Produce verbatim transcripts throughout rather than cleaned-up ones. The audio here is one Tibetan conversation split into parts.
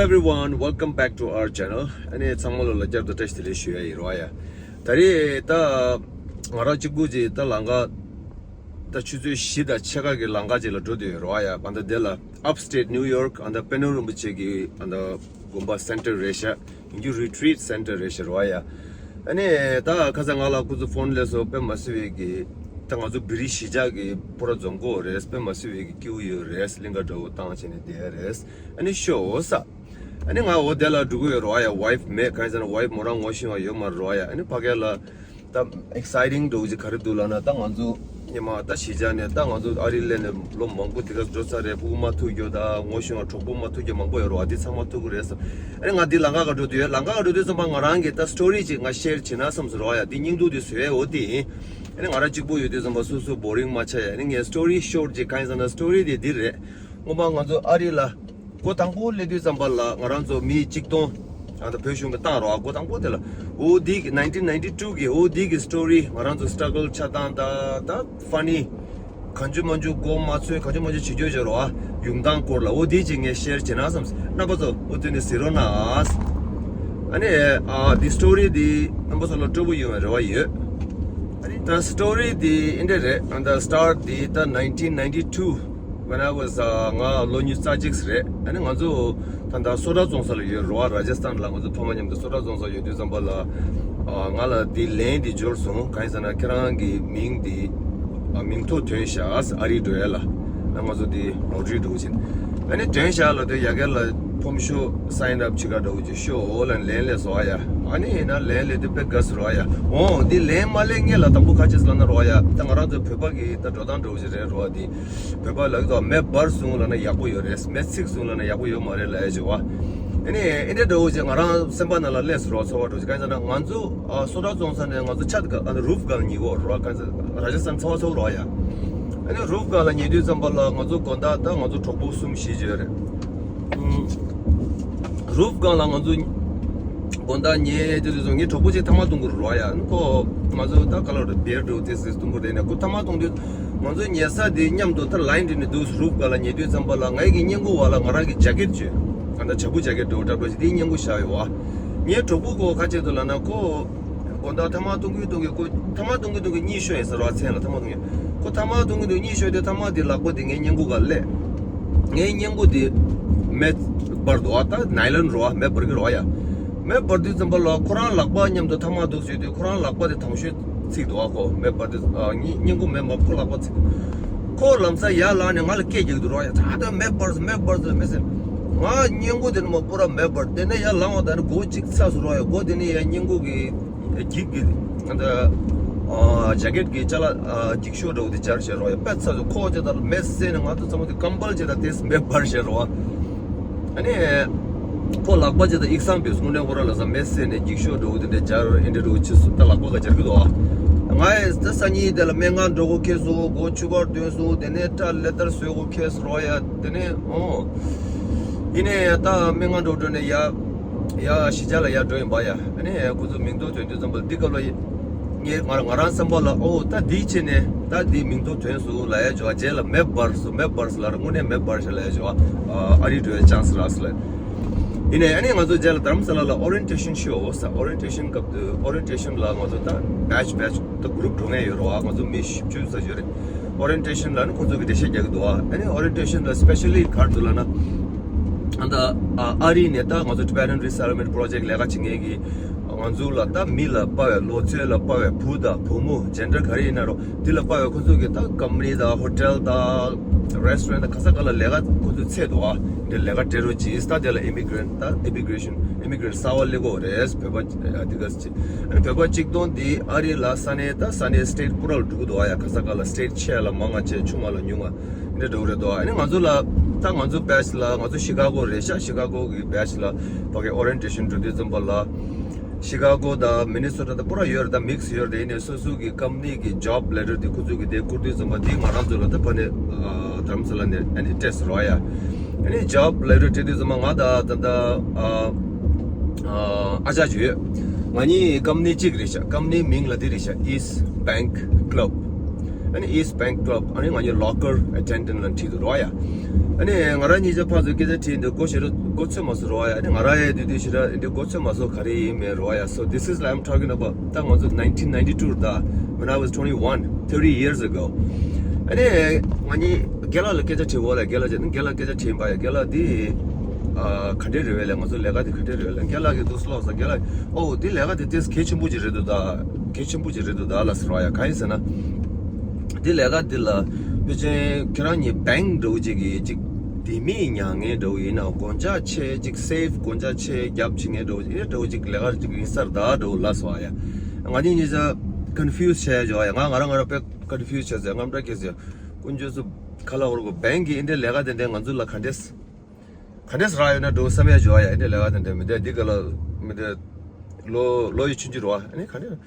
Everyone, welcome back to our channel. ཨ་ནི་ཚང་མ་ལ་ལ་བསྐྱར་དུ་བཀྲ་ཤིས་བདེ་ལེགས་ཞུ་ཡ་ཡིན་རོ་ཡ། ད་རེས་ད་ང་རང་གཅིག་པུ་ཅིག་ད་ལམ་ཁ་ད་ཆུ་ཚོད་བཞི་དང་ཕྱེད་ཀ་གི་ལམ་ཁ་ཅིག་ལ་འགྲོ་འདོད་ཡོད་རོ་ཡ། ཨ་ད་དེ་ལ་Upstate New York ཨ་ད་པེ་ནོ་རིན་པོ་ཆེ་གི་ཨ་ད་དགོན་པ་center རེད་ཤག་ཡིན་རྒྱུ་retreat center རེད་ཤག་རོ་ཡ། ཨ་ནི་ད་ཁ་སང་ང་ལ་ཁོ་ཚོ་ཕོན་སླེབས་སོང་། དཔེ་མ་སྲིད་པའི་གི་ད་ང་ཚོ་བི་རི་གཞིས་ཆགས་ཀྱི་པུ་ར་འཛོམས་གོ་རེད། དཔེ་མ་སྲིད་པའི་གི་སྐྱིད་པོ་ཡོད་རེད། གླིང་ག་འདྲ་བོ་བཏང་བྱས་ནས་བསྡད་རེད། ཨ་ནི་ཤོག་ཟེར། ཨ་ནི་ང་འོ་དེ་ལ་འགྲོ་གི་ཡོད་རོ་ཡ། wife མེད། གང་ཡིན་ཟེར་ན་wife མོ་རང་ངོ་ཤེས་པ་ཡོད་མ་རོ་ཡ། ཨ་ནི་ཕ་གི་ལ་ད་exciting འདྲ་བོ་ཅིག་ག་རེ་འདུག་ལབ་ན། ད་ང་ཚོ་ཉི་མ་ད་གཞིས་ཆགས་ནས་ད་ང་ཚོ་ཨ་རི་སླེབས་ནས་ལོ་མང་པོ་དེ་ག་འགྲོ་ཚར་རེད། ཕྲུ་གུ་མ་ཐུག་རྒྱུ་ད་ངོ་ཤེས་པ་གྲོགས་པོ་མ་ཐུག་རྒྱུ་མང་པོ་ཡོད་རོ་ཡ། དེ་ཚང་མ་ཐུག་གི་རེད་ཟེར། ཨ་ནི་ང་འདི་ལམ་ཁ་ག་འགྲོ་དུས་ཡོད། ལམ་ཁ་ག་འགྲོ་དུས་ཙམ་པ་ང་རང་གི་ད་story ཅིག་ང་share བྱེད་ན་བསམ་སོང་རོ་ཡ། འདི་སྙིང་སྡུག་དེ་བཟོ་ཡས་འོ་དེ་ཡིན། ཨ་ནི་ང་རང་གཅིག་པུ་ཡོད་དུས་ཙམ་པ་སོ་སོ་boring མ་ཆགས་ཡ། ཨ་ནི་ངའི་story short ཅིག་གང་ཡིན་ཟེར་ན་story དེ་འདི་རེད། སྔོན་མ་ང་ཚོ་ཨ་རི་ལ་སྒོ་དང་པོ་སླེབས་དུས་ཙམ་པ་ལ་ང་རང་ཚོ་མི་གཅིག་སྟོང་ཨ་ད་བོད་གཞུང་གི་བཏང་རོགས། སྒོ་དང་པོ་དེ་ལ་འོ་དེ་གི་nineteen ninety two གི་འོ་དེ་གི་story ང་རང་ཚོ་struggle ཆགས་སྟངས་ད་ད་funny གང་བྱུང་མང་བྱུང་མགོ་མ་ཚོས་གང་བྱུང་མང་བྱུང་བྱེད་རྒྱུ་བྱེད་རོགས། ཡོང་སྟངས་སྐོར་ལ་འོ་དེ་ཅིག་ངས་share བྱེད་ན་བསམ། རྣམ་པ་ཚོ་འོ་དེ་ནས་གཟིགས་རོགས་གནང་། ཨ་ནི་ཨ་འདི་story འདི་རྣམ་པ་ཚོ་ལ་སྤྲོ་པོ་ཡོང་བའི་རེ་བ་ཡོད། ཨ་ནི་ད་story འདི་འདི་འདྲ་རེད། ཨ་ད་start འདི་ད་nineteen ninety two when I was ང་ལོ་ཉི་ཤུ་རྩ་གཅིག་རེད། ཨ་ནི་ང་ཚོ་ད་ད་སོ་ཊ་རྫོང་ས་ལ་ཡོད་རོ་བ། ར་ཇ་སྟན་ལ་ང་ཚོ་ཕ་མ་མཉམ་དུ་སོ་ཊ་རྫོང་ས་ཡོད་དུས་ཙམ་པ་ལ་ཨ་ང་ལ་འདི་ལན་འདི་འབྱོར་སོང་། གང་ཡིན་ཟེར་ན་ཁྱེད་རང་གི་མིང་འདི་ཨ་མིང་ཐོ་ཐོན་ཤག་ཨ་རི་འགྲོ་ཡ་ལ། ཨ་ང་ཚོ་འདི་ལོ་ཊ་རི་འགྲོ་བཞིན། ཨ་ནི་ཐོན་ཤག་ལབ་དུས་ཡ་གི་ལ་ཕོམ་ཤོ་sign up བྱེད་ག་འགྲོ་བཞིན་ཤོག་ལབ་ལན་སླེབས་སོང་ཨ་ཡ། ཨ་ནི་ཡིན་ན་ལན་སླེབས་དུས་དཔེ་དགའ་སོང་རོ་ཨ་ཡ། འོ་འདི་ལན་མ་སླེབས་སྔོན་ལ་དང་པོ་ཁ་ཆེ་ལབ་ན་རོ་ཨ་ཡ། ད་ང་རང་ཚོ་བོད་པ་གི་ད་འགྲོ་སྟངས་འགྲོ་བཞིན་རེད་རོ་ཨ། འདི་བོད་པ་ལ་གི་མེ་འབར་སོང་ལབ་ན་ཡག་པོ་ཡོད་རེད། མེ་ཚིག་སོང་ལབ་ན་ཡག་པོ་ཡོད་མ་རེད་ལབ་ཡ་བྱེད་བ། ཨ་ནི་ཨེ་འདྲ་འདྲ་བོ་ཅིག་ང་རང་སེམས་པ་ནང་ལ་སླེབས་སོང་རོ། ཚོར་བ་འདྲ་བོ་ཅིག་གང་ཡིན་ཟེར་ན་ང་ཚོ་ཨ་སོ་ཊ་རྫོང་ས་ནས་ང་ཚོ་ཆ་ཨ་ནི་རུབ་སྒང་ལ་ཉལ་གོ་རོ། གང་ཟེར་ར་ཇ་སྟན་ཚ་བ་ཚ་བོ་རོ་ཡ། ཨ་ནི་རུབ་སྒང་ལ་ཉལ་དུས་ཙམ་པ་ལ་ང་ཚོ་དགོང་དག་ད་ང་ཚོ་གྲོགས་པོ་གསུམ་བཞི་ཅིག་ཡོད་རེད། ཨུམ། རུབ་སྒང་ལ་ང་ཚོ་དགོང་དག་ཉལ་དུས་ཙམ་ངའི་གྲོགས་པོ་ཅིག་ཐ་མག་འཐུང་གི་རོ་ཡ། ཨ་ནི་ཁོ་ང་ཚོ་ད་ག་ལ་རེད་བེར་འདྲ་བོ་དེ་ཟེར་འཐུང་གི་རེད། ནས་ཁོ་ཐ་མག་འཐུང་དུས་ང་ཚོ་ཉལ་ས་དེ་མཉམ་དུ་ད་ལའིན་འདྲ་ནས་འདུག་རུབ་སྒང་ལ་ཉལ་དུས་ཙམ་པ་ལ་ངའི་གི་སྔས་མགོ་བ་ལ་ང་རང་གི་ཇེ་ཀེཊ་ཅིག་ཨ་ད་བྱ་སྤུ་ཇེ་ཀེཊ་འདྲ་བོ་འདྲ་པོ་ཞིག་དེའི་སྔས་མགོ་བཞག་ཡོད་བ། ངའི་གྲོགས་པོ་ཁོ་ག་བྱེད་འདུག་ལབ་ན་ཁོ་དགོང་དག་ཐ་མག་འཐུང་གི་འཐུང་གི་ཁོ་ཐ་མག་འཐུང་གི་འཐུང་གི་གཉིད་ཤོར་ཡིན་ཟེར་བ། མཚན་ལ་ཐ་མག་འཐུང་གི་ཁོ་ཐ་མག་འཐུང་གི་འཐུང་གི་གཉིད་ཤོར་དུས་ཐ་མག་དེ་ལག་པ་དེ་ངའི་སྔས་མགོ་ག་སླེབས། ངའི་སྔས་མགོ་དེ་མེ་འབར་འདུག་བ། ད་ནའི་ལོན་རོ་བ། མེ་འབར་གི་རོ་བ་ཡ། མེ་འབར་དུས་ཙམ་པ་ལ་ཁོ་རང་ལག་པ་མཉམ་དུ་ཐ་མག་འདུག་ཟེར་དུས་ཁོ་རང་ལག་པ་དེ་དང་ཤོས་ཚིག་འདུག་བ། ཁོ་མེ་འབར་དུས་ཨ་སྔས་སྔས་མགོ་མེ་མ་ཁོ་ལག་པ་ཚིག་ཁོ་ལམ་སང་ཡར་ལངས་ནས་ང་ལ་སྐད་རྒྱག་འདུག་རོ་ཡ། ད་ལྟ་མེ་འབར་སོང་མེ་འབར་སོང་མེ་ཟེར། ང་སྔས་མགོ་དེ་ནས་མ་པུ་ར་མེ་འབར། དེ་ནས་ཡར་ལངས་པ་དང་མགོ་གཅིག་ཚ་སོང་རོ་ཡ། མགོ་དེ་ནས་ཡར་སྔས་མགོ་གི་འགྱིག་གི་ཨ་ཇེ་ཀེཊ་གི་ཅ་ལག་ཨ་འགྱིག་ཤོག་འདྲ་བོ་དེ་འབྱར་བྱས་རོ་ཡ། དཔེ་ཚ་སོང་། ཁོ་ཅི་ད་མེ་བསད་ནས་ང་ཚོ་ཚང་མ་དེ་ཀམ་བལ་ཅི་ད་དེ་མེ་འབར་བྱས་རོ། ཨ་ནི་ཁོ་ལག་པ་ཅི་ད་ཨིག་སང་བུས་དངོས་གནས་ཁོ་ར་ལ་ས་མེ་བསད་ནས་འགྱིག་ཤོག་འདྲ་བོ་དེ་འདྲ་འབྱར་ཨེ་འདྲ་འདྲ་བོ་ཆི་སོང་། ད་ལག་པ་ག་འབྱར་གི་འདུག་ང་ཡི་ད་སང་ཉིན་དེ་ལ་སྨན་ཁང་འགྲོ་དགོས་ཁེལ་སོང་། མགོ་ཆུ་བར་ཐོན་སོང་། དེ་ནས་སྐྲ་ལེ་དར་བཟོ་དགོས་ཁེལ་སོང་རོ་ཡ། དེ་ནས་ཨོ། ཡིན་ནའི་ད་སྨན་ཁང་འགྲོ་འགྲོ་ནས་ཡ་ཡ་གཞིས་ཆགས་ལ་ཡ་འགྲོ་ཡིན་པ་ཡ། ཨ་ནི་ཁོ་ཚོ་མིང་ཐོ་ཐོན་དུས་ཙམ་པ་འདི་སྐབས་ལ་ངས་ང་ང་རང་བསམ་པ་ལ་ཨོ་ད་འདི་བྱས་ནས་ད་འདི་མིང་ཐོ་ཐོན་སོང་ལབ་ཡ་བྱས་རྗེས་ལ་མེ་འབར་སོང་མེ་འབར་སོང་ལབ་ར་དངོས་གནས་མེ་འབར་ཤག་ལབ་ཡ་བྱས་ཨ་རི་འགྲོ་ཡ་ཅན་སི་རག་སོང་ལབ། ཡིན་ནའི་ཨ་ནི་ང་ཚོ་རྗེས་ལ་དྷ་རམ་ས་ལ་ལ་ཨོ་རི་ཡན་ཊེ་ཤན་ཤོ་ཟེར། ཨོ་རི་ཡན་ཊེ་ཤན་སྐབས་དུས་ཨོ་རི་ཡན་ཊེ་ཤན་ལ་ང་ཚོ་ད་batch batch ད་གུ་རུབ་འགྲོ་མཁན་ཡོད་རེད་བ། ང་ཚོ་མི་བཞི་བཅུ་ཙམ་ཡོད་རེད། ཨོ་རི་ཡན་ཊེ་ཤན་ལ་ནི་ཁོ་ཚོ་གི་འགྲེལ་བཤད་རྒྱག་གི་འདུག་བ། ཨ་ནི་ཨོ་རི་ཡན་ཊེ་ཤན་ལ་སི་པེ་ཤལ་ལི་ག་རེ་འདུག་ལབ་ན། ཨ་ད་ཨ་ཨ་རི་ནས་ད་ང་ཚོ་Tibetan Resettlement Project ལས་ཀ་བྱེད་མཁན་གྱི་ང་ཚོ་ལ་ད་མི་ལ་དཔའ་བའི་ལོ་ཚོད་ལ་དཔའ་བའི་བུ་དང་བུ་མོ་ཇེན་ཌར་ག་རེ་ཡིན་ན་རོ། འདི་ལ་དཔའ་བའི་ཁོ་ཚོ་གི་ད་ཀམ་པ་ནི་དང་ཧོ་ཊེལ་དང་རེ་སི་ཊོ་རན་དང་ག་ས་ག་ལ་ལས་ཀ་ཁོ་ཚོ་ཚད་འདུག་ཨ། འདི་ལས་ཀ་སྤྲད་རོགས་གྱིས། ད་དེ་ལ་ཨི་མི་གྷི་རེན་ཊི་ད་ཨི་མི་གྷི་རེ་ཤན་ཨི་མི་གྷི་རེན་ཊི་གསར་པ་སླེབས་ཀྱི་ཡོད་རེད། བོད་པ་འདི་ག་ཟེར་གྱི། བོད་པ་གཅིག་སྟོང་འདི་ཨ་རི་ལ་ས་གནས་ད་ས་གནས་སི་ཊེ་ཊི་པུ་ར་ལ་འགྲོ་གི་འདུག་ཨ། ཡ་ག་ས་ག་ལ་སི་ཊེ་ཊི་ཆེ་ལ་མང་ང་ཆེ་ཆུང་ང་ལ་ཉུང་ང་འདི་འདྲ་འགྲོ་གི་རེད་འདུག་ཨ། ཨ་ནི་ང་ཚོ་ལ་ད་ང་ཚོ་བེ་ཆི་ལ་ང་ཚོ་ཤི་ཀ་གོ་རེད་ཤག་ཤི་ཀ་གོ་གི་བེ་ཆི་ལ་ཕ་གི་ཨོ་རི་ཡན་ཊེ་ཤན་འགྲོ་དུས་ཙམ་པ་ལ། ཤི་ཀ་གོ་དང་མི་ནི་སོ་ཊ་དང་པུ་ར་ཡོད་རེད། ད་མིག་སི་ཡོད་རེད། དེ་ནས་སོ་སོ་གི་ཀམ་པ་ནི་གི་ཇོབ་ལེ་ཊར་དེ་ཁོ་ཚོ་གི་དེ་བསྐུར་དུས་ཙམ་པ་དེ་ང་རང་ཚོ་ལ་ད་ཕ་ནི་དྷ་རམ་ས་ལ་ནས་ཨ་ནི་སྤྲད་སོང་རོ་ཡ། ཨ་ནི་ཇོབ་ལེ་ཊར་སྤྲད་དུས་ཙམ་པ་ང་དང་ད་ལྟ་ཨ་ཨ་ཅག་ཅིག་ཡོད། ང་གཉིས་ཀམ་པ་ནི་གཅིག་རེད་ཤག་ཀམ་པ་ནི་མིང་ལ་དེ་རེད་ཤག East Bank Club། ཨ་ནི་East Bank Club ཨ་ནི་ང་གཉིས་locker attendant ལ་ཁྲིད་འདུག་རོ་ཡ། ཨ་ནི་ང་རང་གཉིས་ཆ་ཕར་ཚུར་སྐད་ཆ་དྲིས་འདུག་གོ་ཞེ་དྲག་གོ་ཚོད་མ་སོང་རོ་ཡ། ཨ་ནི་ང་རང་ཡ་དུས་དུས་ཞེ་དྲག་འདི་གོ་ཚོད་མ་སོང་ག་རེ་ཡིན་མེད་རོ་ཡ། So this is, I'm talking about ད་ང་ཚོ་nineteen ninety two ད། When I was twenty-one, thirty years ago. ཨ་ནི་ང་གཉིས་རྒན་ལགས་ལ་སྐད་ཆ་དྲིས་འོ་ལ། རྒན་ལགས་ཀྱིས་རྒན་ལགས་སྐད་ཆ་དྲིས་པ་ཡ། རྒན་ལགས་འདི་ཨ་ག་འདྲས་རེད་བས་ལ། ང་ཚོ་ལས་ཀ་འདི་ག་འདྲས་རེད་བས་ལ། རྒན་ལགས་ཀྱིས་འདུག་སེ་ལབ་སོང་། རྒན་ལགས་ཨོ་འདི་ལས་ཀ་འདི་ཏོག་ཙམ་གལ་ཆེན་པོ་ཅིག་རེད་འདུག་ད། གལ་ཆེན་པོ་ཅིག་རེད་འདུག་ད་ལབ་སོང་རོ་ཡ། གང་ཡིན་ཟེར་ན། འདི་ལས་ཀ་འདི་ལ་ཕལ་ཆེར་ཁྱེད་རང་གཉིས་bank འདྲ་བོ་ཅིག་གི་ཅིག་ལྡེ་མིག་ཉར་མཁན་འདྲ་བོ་ཡིན་ན། སྒོ་ལྕགས་ཆེ་ཅིག་safe སྒོ་ལྕགས་ཆེ་རྒྱབ་བྱེད་མཁན་འདྲ་བོ་ཅིག་ཨེ་འདྲ་བོ་ཅིག་ལས་ཀ་ཅིག་ཡིན་ས་རེད་ད་འདྲ་བོ་ལབ་སོང་ཡ། ང་གཉིས་གཉིས་ཆ་confuse བྱས་བྱས་ཡ། ང་ང་རང་ང་རང་དཔེ་confuse བྱས་ཟེར། རྔམ་སྐྲག་སྐྱེས་ཟེར། དཀོན་མཆོག་གསུམ་ཁ་ལག་འོར་གོ། bank གི་ཨེ་འདྲའི་ལས་ཀ་དེ་འདྲའི་ང་ཚོ་ལ་ག་འདྲས་ག་འདྲས་རག་ཡོད་ན་འགྲོ་བསམ་ཡ་བྱུང་བ་ཡ། ཨེ་འདྲའི་ལས་ཀ་དེ་འདྲ་མི་འདྲ་འདི་ག་ལ་མི་འདྲ་ལོ་ལོ་ཡི་ཆུང་ཆུང་རེད་བ། ཨ་ནི་ག་འདྲས་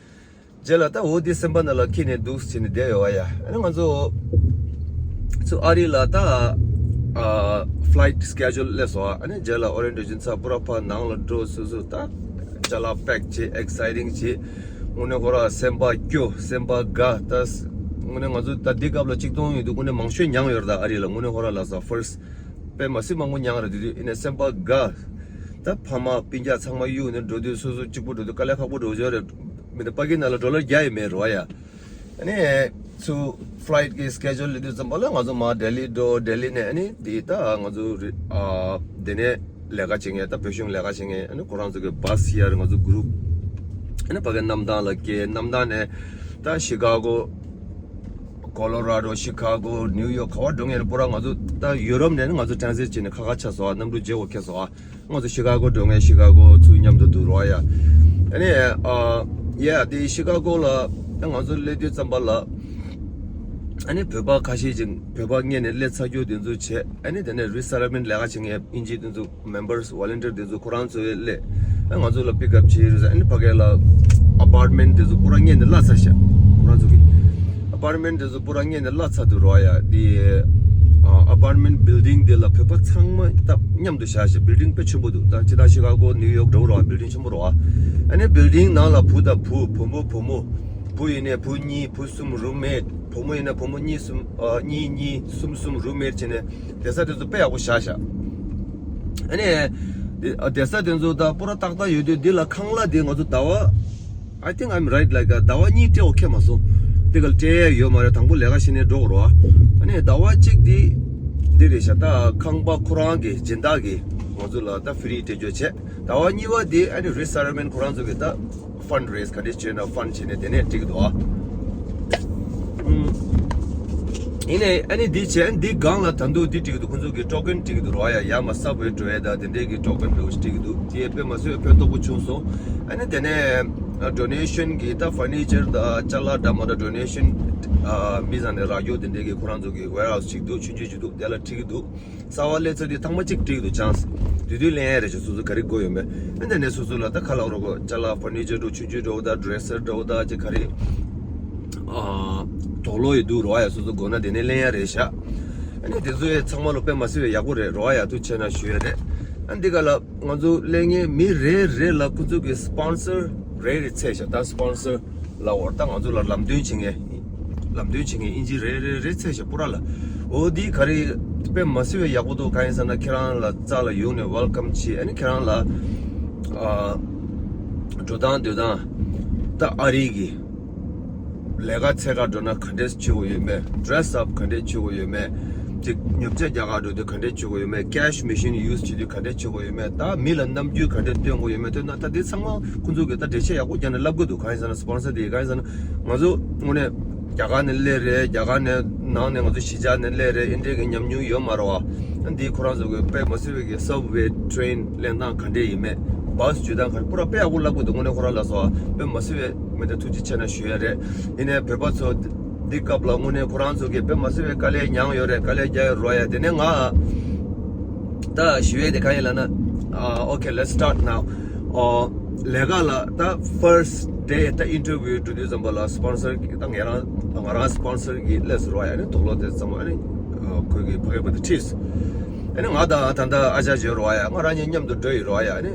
རྗེས་ལ་ད་འོ་འདི་སེམས་པ་ནང་ལ་འཁྱེར་ནས་འདུག་བྱས་ནས་བསྡད་ཡོད་བ་ཡ། ཨ་ནི་ང་ཚོ་ཚུར་ཨ་རི་ལ་ད་ཨ་flight schedule སླེབས་སོང་བ། ཨ་ནི་རྗེས་ལ་orientation ཚར་པུ་ར་ཕར་ནང་ལ་འགྲོ། སོ་སོ་ད་ཅ་ལག་pack བྱེད། exciting བྱེད། དངོས་གནས་ཁོ་ར་སེམས་པ་སྐྱོ། སེམས་པ་དགའ། ད་དངོས་གནས་ང་ཚོ་ད་འདི་སྐབས་ལ་གཅིག་སྟོང་ཡོད་དུས་དངོས་གནས་མང་ཤོས་མྱངས་ཡོད་རེད། ད་ཨ་རི་ལ་དངོས་གནས་ཁོ་ར་ལ་ས་first དཔེ་མ་སྲིད་མང་པོ་མྱངས་རེད། དེ་དུས་ཡིན་ནའི་སེམས་པ་དགའ། ད་ཕ་མ་སྤུན་ཀྱག་ཚང་མ་གཡུག་ནས་འགྲོ་དུས་སོ་སོ་གཅིག་པུ་འགྲོ་དུས་དཀའ་ལས་ཁག་པོ་འགྲོ་ཆོག་རེད། མི་འདི་ཕ་གི་ནང་ལ་ཌོ་ལར་བརྒྱ་ཡས་མེད་རོ་ཡ། ཨ་ནི་ཚུར་flight གི་schedule སླེབས་དུས་ཙམ་པ་ལ་ང་ཚོ་མར་ལྡི་ལི་འགྲོ། ལྡི་ལི་ནས་ཨ་ནི་དེ་ད་ང་ཚོ་རི་ཨ་དེ་ནས་ལས་ཀ་བྱེད་མཁན། ད་བོད་གཞུང་ལས་ཀ་བྱེད་མཁན་ཨ་ནི་ཁོ་རང་ཚོ་གི་bus ཡར་ང་ཚོ་group ཨ་ནི་ཕ་གི་གནམ་ཐང་ལ་བསྐྱལ། གནམ་ཐང་ནས་ད་ཤི་ཀ་གོ། Colorado, Chicago, New York ག་བ་འགྲོ་མཁན་རེད། པུ་ར་ང་ཚོ་ད་ཡུ་རོབ་ནས་ནི་ང་ཚོ་transit བྱས་ནས་ཁ་ཁ་ཆགས་སོང་བ། གནམ་གྲུ་བརྗེ་བོ་ཁེལ་སོང་བ། ང་ཚོ་ཤི་ཀ་གོ་འགྲོ་མཁན། ཤི་ཀ་གོ་ཚུར་མཉམ་དུ་འདུག་རོ་ཡ། ཨ་ནི་ཨ་ཡ་དེ་ཤི་ཀ་གོ་ལ་ང་ཚོ་སླེབས་དུས་ཙམ་པ་ལ་ཨ་ནི་བོད་པ་ཁ་ཤས་ཅིག་བོད་པ་སྔོན་ནས་སླེབས་ཚར་རྒྱུ་དེ་ཚོ་བྱས། ཨ་ནི་དེ་ནས་resettlement ལས་ཀ་བྱེད་མཁན་དབྱིན་ཇི་དེ་ཚོ། Members, volunteer དེ་ཚོ་ཁོ་རང་ཚོའི་སླད་ཨ་ང་ཚོ་ལ་pick up བྱེད་རེད། ཨ་ནི་ཕ་གི་ལ་apartment དེ་ཚོ་པུ་ར་སྔོན་ནས་གླ་ཚར་ཤག་ཁོ་རང་ཚོ་གི་apartment དེ་ཚོ་པུ་ར་སྔོན་ནས་གླ་ཚར་འདུག་རོ་ཡ། དེ་ཨ་apartment building དེ་ལ་བོད་པ་ཚང་མ་ད་མཉམ་དུ་བཞག་ཤག building དཔེ་ཆེན་པོ་འདུག་ད་ཅི་ད་ཤི་ཀ་གོ་ནིའུ་ཡོག་འདྲ་བོ་རོ། building ཆེན་པོ་རོ། ཨ་ནི་building ནང་ལ་བུ་དང་བུ། བུ་མོ་བུ་མོ། བུ་ཡིན་ནའི་བུ་གཉིས། བུ་གསུམ། roommate། བུ་མོ་ཡིན་ནའི་བུ་མོ་གཉིས་གསུམ། ཨ་གཉིས་གཉིས་གསུམ་གསུམ། roommate བྱས་ནས་བསྡད་ས་དེ་ཚོ་དཔེ་ཡག་པོ་བཞག་ཤག་ཨ་ནི་དེ་བསྡད་ས་དེ་ཚོ་ད་པུ་ར་ཏག་ཏག་ཡོད་དུས་འདི་ལ་ཁང་གླ་དེ་ང་ཚོ་ཟླ་བ། I think I'm right, like ཟླ་བ་གཉིས་སྤྲད་འོ་ཁེ་མ་སོང་། དེ་ག་ལ་སྤྲད་ཡ་ཡོད་མ་རེད། དང་པོ་ལས་ཀ་བྱེད་ནས་འགྲོ་དགོས་རེད་བ། ཨ་ནི་ཟླ་བ་གཅིག་དེ་འདི་རེད་ཤག་ད་ཁང་པ་ཁོ་རང་གི་སྦྱིན་བདག་གིས་ང་ཚོ་ལ་ད་free སྤྲད་རྒྱུ་བྱས། ཟླ་བ་གཉིས་པ་དེ་ཨ་ནི་resettlement ཁོ་རང་ཚོ་གི་ད་fund raise ག་འདྲས་བྱས་ན་fund བྱས་ནས་དེ་ནས་འགྲིག་གི་འདུག་ཨ། ཨུམ། ཡིན་ནའི་ཨ་ནི་འདི་བྱས་འདི་སྒང་ལ་ད་དུང་འདི་འགྲིག་གི་འདུག་ཁོང་ཚོ་གི་token འགྲིག་གི་འདུག་རོ་ཡ། ཡར་མར་subway འགྲོ་ཡ་ད་དེ་འདྲས་ཀྱི་token འདྲ་བོ་ཞིག་འགྲིག་གི་འདུག་དེ་དཔེ་མ་སྲིད་ཕན་ཐོགས་པོ་བྱུང་སོང་། ཨ་ནི་དེ་ནས་donation གི་ད་furniture ད་ཅ་ལག་འདྲ་མ་འདྲ་donation ཨ་མི་ཚང་ནས་རག་རྒྱུ་དེ་འདྲས་ཀྱི་ཁོ་རང་ཚོ་གི་warehouse ཅིག་འདུག་ཆུང་ཆུང་ཅིག་འདུག་དེ་ལ་འགྲིག་གི་འདུག་གསར་པ་སླེབས་ཚར་དུས་ཐེངས་མ་གཅིག་འགྲིག་འདུག chance། དེ་དུས་ལེན་ཡ་རེད་ཅེས་སོ་སོ་ག་རེ་དགོས་ཡོད་མེད། ཨ་ནི་དེ་ནས་སོ་སོ་ལ་ད་ཁ་ལག་རོགས་གོ་ཅ་ལག furniture འདྲ་ཆུང་ཆུང་འདྲ་བོ་ད་dresser འདྲ་བོ་ད་ཅིག་ག་རེ། ཨ་དུག་ལོག་ཡོད་འདུག་རོ་ཡ། སོ་སོ་དགོས་ན་དེ་ནས་ལེན་ཡ་རེད་ཤག་ཨ་ནི་དེ་ཚོ་ཡ་ཚང་མ་ལ་དཔེ་མ་སྲིད་པའི་ཡག་པོ་རེད་རོ་ཡ། ཐུགས་ཆེ་གནང་ཞུ་ཡ་རེད། ཨ་ནི་འདི་ག་ལ་ང་ཚོ་ལེན་མཁན་མི་རེ་རེ་ལ་ཁོ་ཚོ་གི་sponsor རེ་རེ་ཚད་ཤག་ད་sponsor ལ་འོར་ད་ང་ཚོ་ལ་ལམ་སྟོན་བྱེད་མཁན། ལམ་སྟོན་བྱེད་མཁན་དབྱིན་ཇི་རེ་རེ་རེ་ཚད་ཤག་པུ་ར་ལ། འོ་འདི་ག་རེ་དཔེ་མ་སྲིད་པའི་ཡག་པོ་འདུག་གང་ཡིན་ཟེར་ན་ཁྱེད་རང་ལ་རྩ་ལ་ཡོང་ནས་welcome བྱེད། ཨ་ནི་ཁྱེད་རང་ལ་ཨ་འགྲོ་སྟངས་སྡོད་སྟངས་ད་ཨ་རི་གི་ལས་ཀ་འཚོལ་ག་འགྲོ་ན་ག་འདྲས་བྱེད་དགོས་ཡོད་མེད། dress up ག་འདྲས་བྱེད་དགོས་ཡོད་མེད། ཅིག་ཉོ་ཆ་རྒྱག་ག་འགྲོ་དུས་ག་འདྲས་བྱེད་དགོས་ཡོད་མེད། cash machine use བྱེད་དུས་ག་འདྲས་བྱེད་དགོས་ཡོད་མེད། ད་མི་ལ་རྣམ་འགྱུར་ག་འདྲས་སྟོན་དགོས་ཡོད་མེད། སྟོན་ན་ད་དེ་ཚང་མ་ཁོང་ཚོ་གིས་ད་འགྲེལ་བཤད་ཡག་པོ་རྒྱག་ནས་ལབ་དགོས་འདུག་གང་ཡིན་ཟེར་ན་sponsor དེ་གང་ཡིན་ཟེར་ན་ང་ཚོ་དངོས་གནས་རྒྱ་གར་ནས་སླེབས་རེད། རྒྱ་གར་ནས་ནང་ནས་ང་ཚོ་གཞིས་ཆགས་ནས་སླེབས་རེད། ཨེ་འདྲས་ཀྱི་ཉམས་མྱོང་ཡོད་མ་རེད་བ། འདི་ཁོ་རང་ཚོ་གི་དཔེ་མ་སྲིད་པའི་གི་subway train ལེན་སྟངས་ག་འདྲས་ཡིན་མེད། bus འཇུ་སྟངས་ག་འདྲས་པུ་ར་དཔེ་ཡག་པོ་ལབ་དགོས་འདུག་དངོས་གནས་ཁོ་རང་ལ་སོགས་དཔེ་མ་སྲིད་པའི་མི་འདྲ་ཐུགས་རྗེ་ཆེ་གནང་ཞུ་ཡ་རེད། ཡིན་ནའི་བོད་པ་ཚོ་འདི་སྐབས་ལ་དངོས་གནས་ཁོ་རང་ཚོ་གིས་དཔེ་མ་སྲིད་པའི་དཀའ་ལས་མྱངས་ཡོད་རེད། དཀའ་ལས་རྒྱག་ཡོད་རོ་ཡ། དེ་ནས་ང་ད་ཞུ་ཡས་དེ་གང་ཡིན་ལབ་ན། ཨ་okay, let's start now. ཨོ་ལས་ཀ་ལ་ད་first day ད་interview འགྲོ་དུས་ཙམ་པ་ལ་sponsor གི་ད་ང་རང་ང་རང་sponsor གི་སླེབས་སོང་རོ་ཡ། ཨ་ནི་དུག་ལོག་དེ་ཚང་མ་ཨ་ནི་ཁོས་གི་ཕ་གི་བུ་དེ་ཁྲིད་སོང་། ཨ་ནི་ང་ད་ད་ད་ཨ་ཅག་བརྗོད་རོ་ཡ། ང་རང་གཉིས་མཉམ་དུ་འགྲོ་ཡི་རོ་ཡ། ཨ་ནི་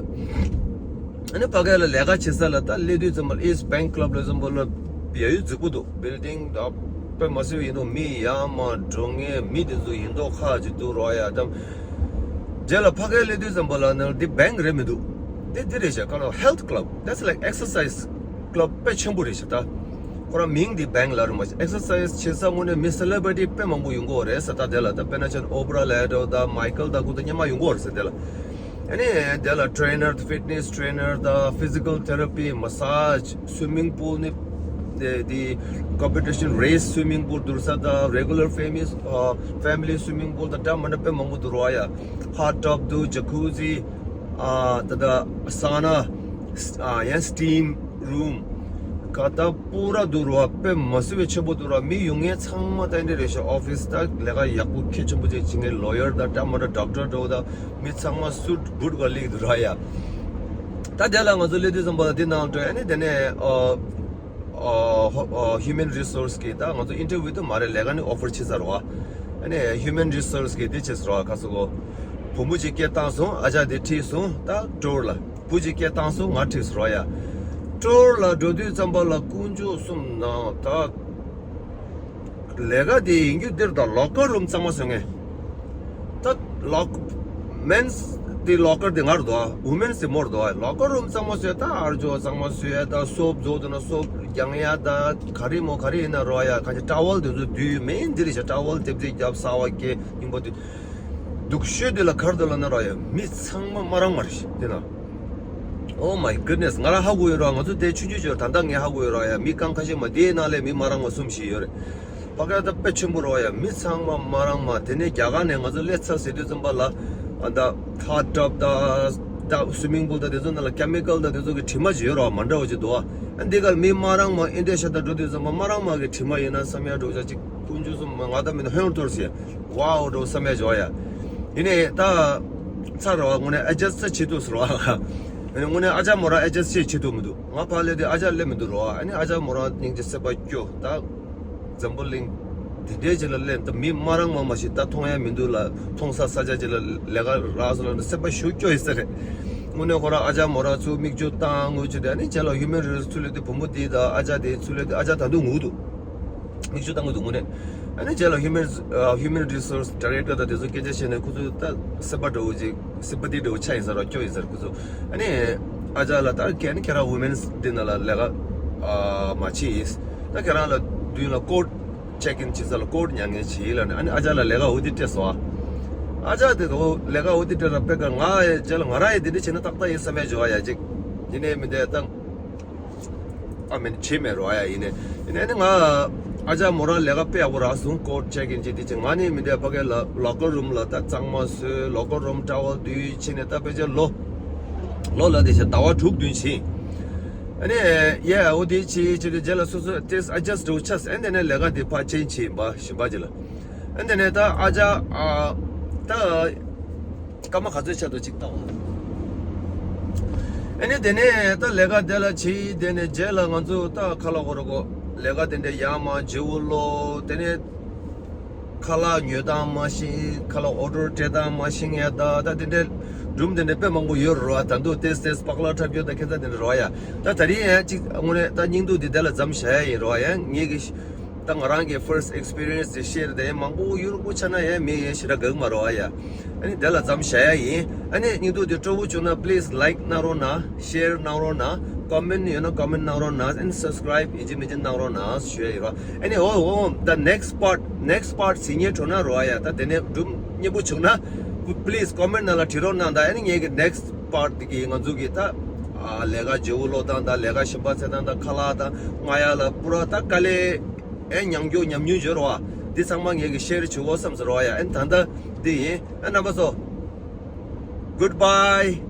ཨ་ནི་ཕ་གི་ལ་ལས་ཀ་བྱེད་ས་ལ་ད་སླེབས་དུས་ཙམ་པ་ལ་East Bank Club ལ་ཙམ་པ་ལ་ཡ་ཡུལ་རྫིག་པོ་འདུག building ད་ དཔེ་མ་སྲིད་ཡིན་འདུག་མི་ཡར་མར་འགྲོ་མཁན་མི་དེ་ཚོ་ཡིན་མདོག་ཁ་ཅིག་འདུག་རོགས་ཡ། ད་རྗེས་ལ་ཕ་གིར་སླེབས་དུས་ཙམ་པ་ལ་ནི་འདི་བེང་རེད་མི་འདུག་འདི་འདི་རེད་ཤག་ག་ལ་health club, that's like exercise club དཔེ་ཆེན་པོ་རེད་ཤག་ད་ཁོ་རང་མིང་འདི་བེང་ལབ་རེད་མ་གཏོགས། ཨེག་སར་སའིས་བྱེད་ས་དངོས་གནས་མི་སེ་ལེ་བྷ་རི་ཊི་དཔེ་མང་པོ་ཡོང་གི་ཡོད་རེད་ཟེར། ད་དེ་ལ་ད་དཔེར་ན་ཆ་ནས་ཨོ་པ་ར་ལེ་འདྲ་བོ་དང་མའི་ཀལ་དང་ཁོ་ཚོ་སྔོན་མ་ཡོང་གི་ཡོད་རེད་ཟེར། དེ་ལ་ཨ་ནི་དེ་ལ་ཊེ་རེ་ནར་དང་ཕི་ཊི་ནེ་སི་ཊེ་རེ་ནར་དང་ཕི་ཟི་ཀལ་ཐེ་ར་པི་མ་སཱཇ་སུའི་མིང་པུལ་ནི་དེ་དེ་ཀོམ་པི་ཊི་ཤན་རེ་སི་སུའི་མིང་པུལ་བསྡུར་ས་དང་རེ་གུ་ལར་ཕེ་མི་ཕེ་མི་ལི་སུའི་མིང་པུལ་དང་འདྲ་མི་འདྲ་དཔེ་མང་པོ་འདུག་རོགས་ཡ། ཧོཊ་ཊབ་འདུག་ཇ་ཀུ་ཟི། ཨ་ད་ད་སཱ་ན། ཨ་ཡང་སི་ཊིམ་རུམ། ག་ད་པུ་ར་འདུག་རོགས་དཔེ་མ་སྲིད་པའི་ཆེན་པོ་འདུག་རོགས། མི་ཡོང་མཁན་ཚང་མ་ད་འདི་རེད་ཤག་ཨོ་ཕི་སི་ད་ལས་ཀ་ཡག་པོ་གལ་ཆེན་པོ་ཅིག་བྱེད་མཁན་ལོ་ཡར་དང་འདྲ་མི་འདྲ་ཌོག་ཊར་འདྲ་བོ་དང་མི་ཚང་མ་སུཊ་བུཊ་ག་ལིག་འདུག་རོགས་ཡ། ད་དེ་ལ་ང་ཚོ་སླེབས་དུས་ཙམ་པ་ལ་འདི་ནང་འགྲོ་ཨ་ནི་དེ་ནས་ཨ། ཨ་ཧོ་ཨ་ཧིའུ་མན་རི་སོར་སི་གི་ད་ང་ཚོ་ཨིན་ཊར་བིའུ་དུ་མ་རེད། ལས་ཀ་ནི་ཨོ་ཕར་བྱེད་ས་རེད་བ། ཨ་ནི་ཧིའུ་མན་རི་སོར་སི་གི་དེ་བྱས་ས་རེད་བ། ཁ་སོ་གོ་བུ་མོ་གཅིག་སྐད་བཏང་སོང་། ཨ་ཅག་དེ་ཁྲིད་སོང་། ད་ཊུར་ལ་བུ་གཅིག་སྐད་བཏང་སོང་། ང་ཁྲིད་ས་རེད་བ་ཡ། ཊུར་ལ་འགྲོ་དུས་ཙམ་པ་ལ་དཀོན་མཆོག་གསུམ་ན་ད། ལས་ཀ་དེ་ཡིན་རྒྱུ་འདིར་དང་ལོ་ཀར་རུམ་གཙང་མ་བཟོ་ངེས། ད་ལོ་མེན་སི་དེ་ལོ་ཀར་དེ་ངར་དོ། ཝུ་མེན་སི་དེ་མོར་དོ། ལོ་ཀར་རུམ་གཙང་མ་བཟོས། ད་ཨར་ཇོ་གཙང་མ་བཟོས། ད་སོབ་བཟོ་དུ་ན་སོབ་རྒྱང་ཡ། ད་ག་རེ་མོ་ག་རེ་ཡིན་ན་རོ་ཡ། ག་ཅི་ཊ་ཝལ་དེ་ཚོ་དུས་མེན་འདི་རེད་ཤག་ཊ་ཝལ་ལྟེབ་ལྟེབ་རྒྱབ་ས་བ་སྐྱེ་རྙིང་པ་དུས། སྡུག་ཤོས་དེ་ལ་གར་དུ་ལ་ན་ར་ཡ་མི་ཚང་མ་མ་རང་མ་རེད་དེ་ན། Oh my goodness། ང་རང་ཧ་གོ་ཡོད་ར། ང་ཚོ་དེ་ཆུང་ཆུང་ཆོས་ད་ལྟ་ངས་ཧ་གོ་ཡོད་ར་ཡ། མི་རྐང་ཁ་ཤས་མ་དེའི་ནང་ལས་མི་མ་རང་མ་གསུམ་ཞིག་ཡོད་རེད། ཕ་ག་ད་དཔེ་ཆེན་པོ་ར་ཡ། མི་ཚང་མ་མ་རང་མ། དེ་ནས་རྒྱ་གར་ནས་ང་ཚོ་སླེབས་ཚར་ཟེར་དུས་ཙམ་པ་ལ་ཨ་ད་ཧོཊ་ཊབ་ད་ད་སུའི་མིང་པུལ་ད་དེ་ཚོ་ནང་ལ་ཀེ་མི་ཀལ་ད་དེ་ཚོ་གི་དྲི་མ་ཅིག་ཡོད་ར། མ་འདྲ་བ་ཅིག་འདུག་ཨ། ཨ་འདི་ག་མི་མ་རང་མ་ཨིན་ཌི་ཡ་ཤ་ད་འགྲོ་དུས་ཙམ་པ་མ་རང་མ་གི་དྲི་མ་ཡིན་ན་བསམ་ཡ་འགྲོ་ཆ་ཅིག་དཀོན་མཆོག་གསུམ་མ་ང་ད་མི་ད་ཧོན་ཏོར་སི་ཝའོ་འགྲོ་བསམ་ཡ་འཇོག་ཡ། ཡིན་ནའི་ད་ཚར་རོ། དངོས་གནས་ཨ་ཇ་སི་ཊི་བྱེད་ཐུབ་སོང་རོ། དངོས་གནས་ཨ་ཅག་མོ་རང་ཨ་ཇ་སི་ཊི་བྱེད་ཐུབ་མི་འདུག་ང་ཕར་སླེབས་དུས་ཨ་ཅག་སླེབས་མི་འདུག་རོ། ཨ་ནི་ཨ་ཅག་མོ་རང་སྙིང་རྗེ་སེམས་པ་སྐྱོ། ད་འཛམ་བུ་གླིང་དེ་འདྲའི་ཅིག་ལ་སླེབས། ད་མི་མ་རང་མ་མ་ཞིག་ད་མཐོང་ཡ་མི་འདུག་ལ། མཐོང་ས་ས་ཆ་ཅིག་ལ་ལས་ཀ་རག་སོང་ལ་སེམས་པ་ཞེ་པོ་སྐྱོ་ཡི་ས་རེད། དངོས་གནས་ཁོ་རང་ཨ་ཅག་མོ་རང་ཚུར་མིག་ཆུ་བཏང་ངུ་ཅི་དེ། ཨ་ནི་རྗེས་ལ་ཧིའུ་མན་རི་སོར་སི་ཚུར་སླེབས་དུས་བུ་མོ་དེ་དང་ཨ་ཅག་དེ་ཚུར་སླེབས་དུས་ཨ་ཅག་ད་དུང་ངུ་འདུག་མིག་ཆུ་བཏང་གི་འདུག་དངོས་གནས། ཨ་ནི་རྗེས་ལ་ཧིའུ་མན་ཨ་ཧིའུ་མན་རི་སོར་སི་ཌི་རེག་ཊར་དང་དེ་ཚོ་སྐད་ཆ་བཤད་ནས་ཁོ་ཚོ་ད་སེམས་པ་འདྲ་བོ་ཅིག་སིམ་པ་ཐི་འདྲ་བོ་ཆགས་ཡིན་ས་ར། སྐྱོ་ཡིན་ས་ར་ཁོ་ཚོ། ཨ་ནི་ཨ་ཅག་ལ་ད་ཁྱེད་ནི་ཁྱེད་རང་ཝུ་མེན་སི་འདི་ནང་ལ་ལས་ཀ་ཨ་མ་བྱེད་ཡིན། ད་ཁྱེད་རང་ལ་མདུན་ལ་ཀོཌ་ཅེག་ཨིན་བྱེད་ས་ལ་ཀོཌ་ཉར་མཁན་བྱེད་ཡིན་ལབ་ནས། ཨ་ནི་ཨ་ཅག་ལ་ལས་ཀ་འོ་དེ་སྤྲད་སོང་ཨ། ཨ་ཅག་དེ་ལས་ཀ་འོ་དེ་སྤྲད་ར་དཔེ་ཀ་ང་ཡ་རྗེས་ལ་ང་རང་ཡ་དེ་འདྲ་བྱས་ན་ཏག་ཏག་ཡིན་བསམ་ཡ་འཇོག་ཡ་ཅིག་ཡིན་ནའི་མི་འདས་ད། ཨ་མེན་བྱེད་མེད་རོ་ཨ་ཡ། ཡིན་ནའི་ཡིན་ནའི་ནི་ང་ཨ་ཅག་མོ་རང་ལས་ཀ་དཔེ་ཡག་པོ་རག་སོང་། ཀོཌ་ཅེག་ཨིན་བྱེད་དེ་བྱེད། ང་ནི་མི་འདས་ཕ་གི་ལ་ལོ་ཀར་རུམ་ལ་ད་གཙང་མ་བཟོས། ལོ་ཀར་རུམ་ཊ་ཝལ་བསྡུས་བྱས་ནས་ད་ཕལ་ཆེར་ལོ་ལོ་ལ་དེ་བྱས་ཟླ་བ་དྲུག་བདུན་ཕྱིན། ཨ་ནི་ཡ་འོ་དེ་བྱས་བྱས་དེ་རྗེས་ལ་སོ་སོ་ཏེས་ཨ་ཇ་སི་ཊི་འདྲ་བོ་ཆགས། ཨ་ནི་དེ་ནས་ལས་ཀ་དེ་ཕར་ཅེན་ཇི་བྱས་ཡིན་པ་གཞན་པ་ཅིག་ལ། ཨ་ནི་དེ་ནས་ད་ཨ་ཅག་ཨ་ད། སྐར་མ་ག་ཚོད་ཆགས་འདུག་ཅིག་ལྟ་བ། ཨ་ནི་དེ་ནས་ད་ལས་ཀ་དེ་ལ་བྱེད། དེ་ནས་རྗེས་ལ་ང་ཚོ་ད་ཁ་ལག་ཧོ་ར་གོ་ལས་ཀ་དེ་འདྲ་ཡར་མར་བརྗེ་པོ་ལོ། དེ་ནས་ཁ་ལག་ཉོ་སྟངས་མ་ཤེས། ཁ་ལག་ཨོ་ཌར་སྤྲད་སྟངས་མ་ཤེས་ཡ། ད་ད་དེ་འདྲའི་སྒྲུང་དེ་འདྲ་དཔེ་མང་པོ་ཡོད་རེད་བ། ད་དུང་ཏེས་ཏེས་པག་ལ་འཁྲབ་རྒྱུ་ད་ཁྱད་མཚར་དེ་འདྲ་རེད་བ་ཡ། ད་ད་རིང་ཡང་ཅིག་དངོས་གནས་ད་སྙིང་སྡུག་དེ་དེ་ལ་མཚམས་བཞག་ཡ་ཡིན་རེད་བ་ཡ། ངེད་ཀྱི་ད་ང་རང་གི་ཕར་སི་ཊི་ཨེག་སི་པི་རི་ཡན་སི་དེ་ཤེར་དེ་མང་པོ་ཡོད་རེད། ཆ་ན་ཡང་མི་ཡང་ཞེ་དྲག་དགའ་གི་མ་རེད་བ་ཡ། ཨ་ནི་དེ་ལ་མཚམས་བཞག་ཡ་ཡིན། ཨ་ནི་སྙིང་སྡུག་དེ་སྤྲོ་པོ་བྱུང་ན་པི་ལི་སི་ལའིག་གནང་རོགས་གནང་། ཤེར་གནང་རོགས་གནང་། ཀོ་མེན་ཡོད་ན་ཀོ་མེན་གནང་རོགས་གནང་། ཨ་ནི་སབ་སི་ཀ་རའིབ་ཡིན་གཅིག་མིན་གཅིག་གནང་རོགས་གནང་ཞུ་ཡ་ཡིན་རོགས། ཨ་ནི་འོ་འོ་ད་ནེག་སི་པཱར་ཊི་ནེག་སི་པཱར་ཊི་ཟིན་ཉེ་འགྲོ་ན་རོགས་ཡ། ད་དེ་ནས་སྒྲུང་སྙན་པོ་བྱུང་ན་པི་ལི་སི་ཀོ་མེན་ནང་ལ་བྲིས་རོགས་གནང་། ད་ཨ་ནི་ངེད་ཀྱི་ནེག་སི་པཱར་ཊི་དེ་གི་ང་ཚོ་གི་ད་ཨ་ལས་ཀ་བརྗེ་པོ་ལོ་སྟངས་དང་ལས་ཀ་གཞན་པ་འཚོལ་སྟངས་དང་ཁ་ལག་དང་ང་ཡ་ལ་པུ་ར་ད་དཀའ་ལས། ཨེ་ཉམས་མྱོང་ཉམས་མྱོང་ཡོད་རེད་བ། འདི་ཚང་མ་ངེད་ཀྱིས་ཤེར་བྱེད་དགོས་བསམ་ཟེར་བ་ཡ། ཨེ་ད་ལྟ་འདི་ཡིན། ཨེ་རྣམ་པ་ཚོ། Goodbye།